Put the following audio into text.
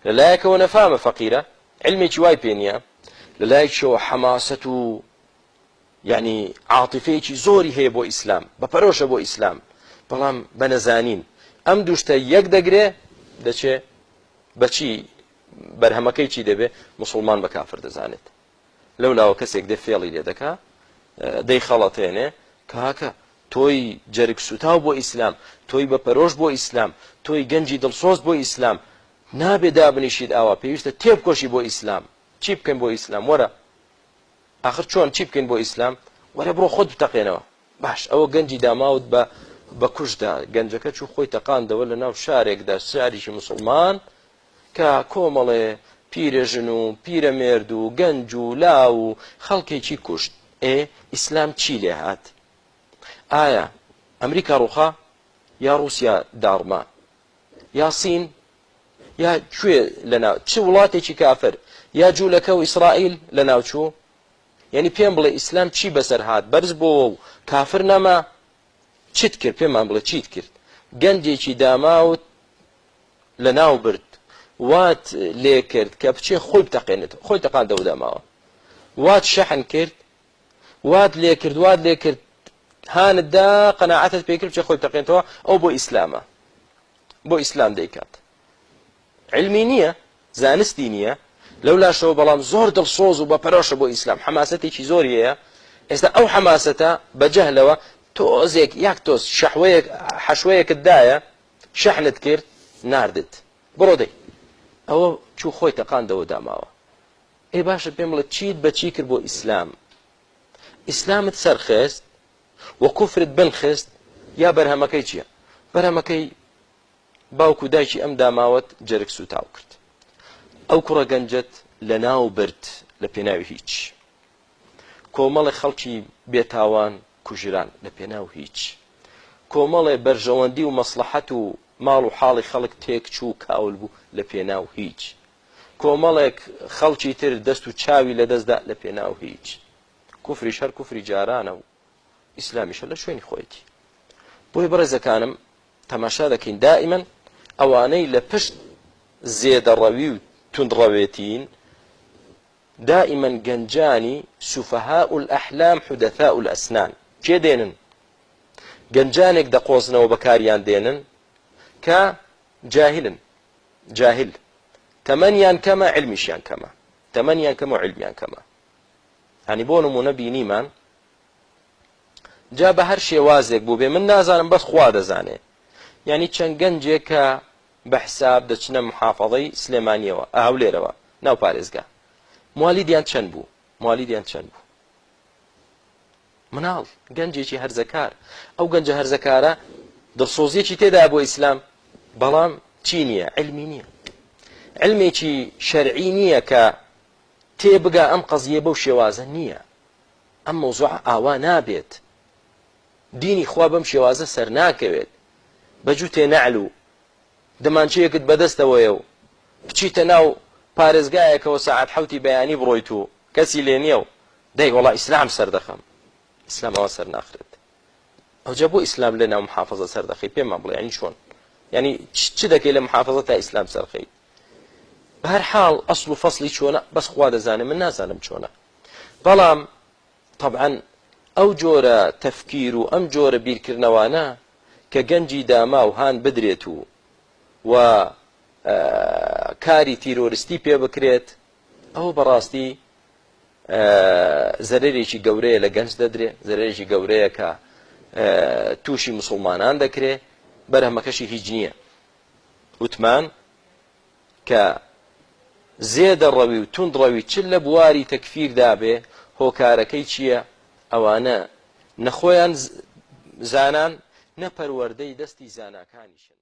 لە لایەکەوە نەفامە فەقیرە علمێکی وای پێ نییە لە لایەکیەوە حەماسەت و یعنی عاتیفەیەکی زۆری هەیە بۆ ئیسلام بە پەرۆشە بۆ ئیسلام بەڵام بە نەزانین ئەم دوشتە یەک دەگرێ دەچێ بەچی بەرهەمەکەی چی دەبێ مسلمان بە کافر دەزانێت لەو لاوە کەسێک دێ فێڵی لێ دەکا دەیخەڵەتێنێ کاکە تۆی جەرگ سوتاو بۆ ئیسلام تۆی بە پەرۆش بۆ ئیسلام تۆی گەنجی دڵسۆز بۆ ئیسلام نابێ دابنیشیت ئاوا پێویستە تێبکۆشی بۆ ئیسلام چی بکەین بۆ ئیسلام وەرە ئاخر چۆن چی بکەین بۆ ئیسلام وەرە بڕۆ خۆت بتەقێنەوە باش ئەوە گەنجی داماوت بە بە کوشدا گەنجەکە چوو خۆی تەقاندەوە لە ناو شارێکدا شارێکی مسلمان کە کۆمەڵێ پیرەژن و پیرەمێرد و گەنج و لاو و خەڵکێکی کوشت ئێ ئیسلام چی لێ هات؟ ئایا ئەمریکا ڕوخا یا ڕوسیا داڕما یا سین یا کوێ لەناو چ وڵاتێکی کافر یا جوولەکە و ئیسرائیل لەناوچوو یعنی پێم بڵێ ئیسلام چی بەسەر هات بەرز بۆوە و کافر نەما چیت کرد پێمان بڵێ چیت کرد گەنجێکی داماوت لەناو برد وات لێ کرد کە بچێ خۆی بتەقێنێت خۆی تەقاندەوە داماوە وات شەحن کرد وات لێ کرد وات لێ کرد هانت دا قەناعەتت پێ کرد بچێ خۆی بتەقێنێتەوە ئەو بۆ ئیسلامە بۆ ئیسلام دەیکات علمی نییە زانستی نییە لەو لاشەوە بەڵام زۆر دڵسۆز و بە پەرۆشە بۆ ئیسلام حەماسەتێکی زۆری هەیە ئێستا ئەو حەماسەتە بە جەهلەوە تۆزێک یاک تۆز شەحوەیەک حەشوەیەکت دایە شەحنت کرد ناردت بڕۆ دەی ئەوە چوو خۆی تەقاندەوە داماوە ئێ باشە پێم بڵێ چیت بە چی کرد بۆ ئیسلام ئیسلامت سەرخست و کوفرت بنخست یا بەرهەمەکەی چییە بەرهەمەکەی باوک و دایکی ئەم داماوەت جەرگ سووتاو کرد ئەو کوڕە گەنجەت لە ناو برد لە پێناوی هیچ کۆمەڵێ خەڵکی بێتاوان کوژران لە پێناو هیچ. کۆمەڵێ بەرژەوەندی و مەسڵەحەت و ماڵ و حاڵی خەڵک تێکچوو و کاول بوو لە پێناو هیچ. کۆمەڵێک خەڵکی تر دەست و چاوی لەدەستدا لە پێناو هیچ. کوفریش هەر کوفری جارانە و ئیسلامیش هەر لە شوێنی خۆیەتی. بۆیە بەڕێزەکانم تەماشا دەکەین دائیمەن ئەوانەی لە پشت زێدەڕەوی و توندڕەوێتین دائیمەن گەنجانی سفهاء الاحلام حدثاء الاسنان کێ دێنن؟ گەنجانێک دەقۆزنەوە بەکاریان دێنن کە جاهلن جاهل تەمەنیان کەمە علمیشیان کەمە تەمەنیان کەمە و علمیان کەمە هەنی بۆ نمونە بینیمان جا بە هەر شێوازێک بوو بێ من نازانم بەس خوا دەزانێ یعنی چەند گەنجێک کە بە حساب دەچنە محافەزەی سلێمانیەوە هەولێرەوە ناو پارێزگا موالیدیان چەند بوو موالیدیان چەند بوو مناڵ گەنجێکی هەرزەکار ئەو گەنجە هەرزەکارە دڵسۆزیەکی تێدا بۆ ئیسلام بەڵام چی نییە علمی نییە علمێکی شەرعی نییە کە تێبگا ئەم قەزیە بەو شێوازە نییە ئەم مەوزوع ئاوا نابێت دینی خوا بەم شێوازە سەرناکەوێت بە جوتێ نەعل و دەمانچەیەکت بەدەستەوەیە و بچیتە ناو پارێزگایەکەوە سەعات حەوتی بەیانی بڕۆیت و کەسی لێ نییە و دەی وەڵا ئیسلام سەردەخەم ئیسلام ئەوە سەر ناخرێت ئەوجا بۆ ئیسلام لە ناو محافظە سەردەخەی پێمان بڵێ ینی چۆن ینی چ دەکەی لە محافظە تا ئیسلام سەرخەیت بە هەر حاڵ ئەسڵ و فەصلی چۆنە بەس خوا دەزانێ من نازانم چۆنە بەڵام تەبعەن ئەو جۆرە تەفکیر و ئەم جۆرە بیرکردنەوانە کە گەنجی داماو هان بدرێت و و کاری تیرۆرستی پێ بکرێت ئەوە بەڕاستی زەرەرێکی گەورەیە لە گەنج دەدرێ زەرەرێکی گەورەیە کە تووشی مسلمانان دەکرێ بەرهەمەکەشی هیچ نییە وتمان کە زێدە ڕەوی و توند ڕەوی چ لە بواری تەکفیردا بێ هۆکارەکەی چییە ئەوانە نە خۆیان زانان نە پەروەردەی دەستی زاناکانیشن.